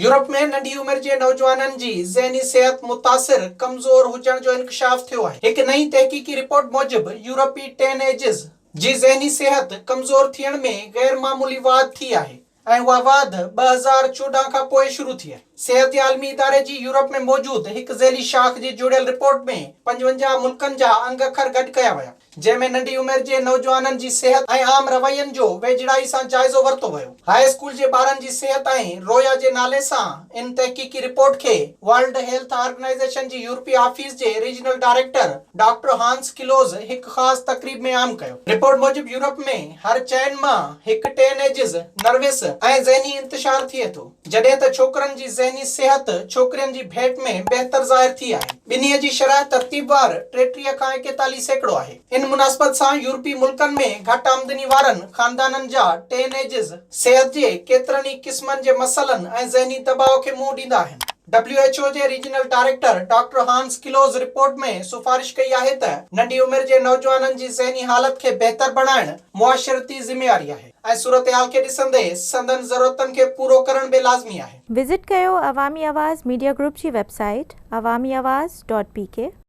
Europe ۾ ننڍي عمر جي نوجوانن جي ذهني صحت متاثر، ڪمزور، هجڻ جو انڪشاف ٿيو آهي. هڪ نئين تحقيقي رپورٽ موجب يورپي ٽين ايجز جي ذهني صحت ڪمزور ٿيڻ ۾ غير معمولي واڌ ٿي آهي ۽ اها واڌ 2014 کان پوء شروع ٿي آهي. صحت جي عالمي اداري جي يورپ ۾ موجود هڪ ذيلي شاخ جي جوڙيل رپورٽ ۾ 55 ملڪن جا انگ اکر گڏ ڪيا ويا. جنهن ۾ ننڍي عمر جي نوجوانن جي صحت ۽ عام روين جو ويجهڙائي سان جائزو ورتو ويو. هاء اسڪول جي ٻارن جي صحت ۽ رويا جي نالي سان ان تحقيقي رپورٽ کي ورلڊ هيلٿ آرگنائيزيشن جي يورپي آفيس جي regional director doctor Hans Kluge هڪ خاص تقريب ۾ عام ڪيو. رپورٽ موجب يورپ ۾ هر چئن مان هڪ ٽين ايجز نروس ۽ ذهني انتشار ٿئي ٿو. جڏهن ته ڇوڪرن جي ذهني صحت ڇوڪرين جي ڀيٽ ۾ بهتر ظاهر ٿي آهي. ٻنهي جي شرح ترتيبوار 33 کان 41% آهي. ان مناسبت سان يورپي ملڪن ۾ گهٽ آمدني وارن خاندانن جا ٽين ايجز صحت جي ڪيترن ئي قسمن جي مسئلن ۽ ذهني دٻاء کي منهن ڏيندا آهن. ڊبليو ايڇ او جي regional director doctor Hans Kluge report ۾ سفارش ڪئي آهي ته ننڍي عمر جي نوجوانن جي ذهني حالت کي بهتر بڻائڻ معاشرتي ذميواري آهي. ۽ صورتحال کي ڏسندي سندن ضرورتن کي پورو ڪرڻ به لازمي آهي. وزٽ ڪيو عوامي آواز ميڊيا گروپ جي web site Awami Awaz dot P K.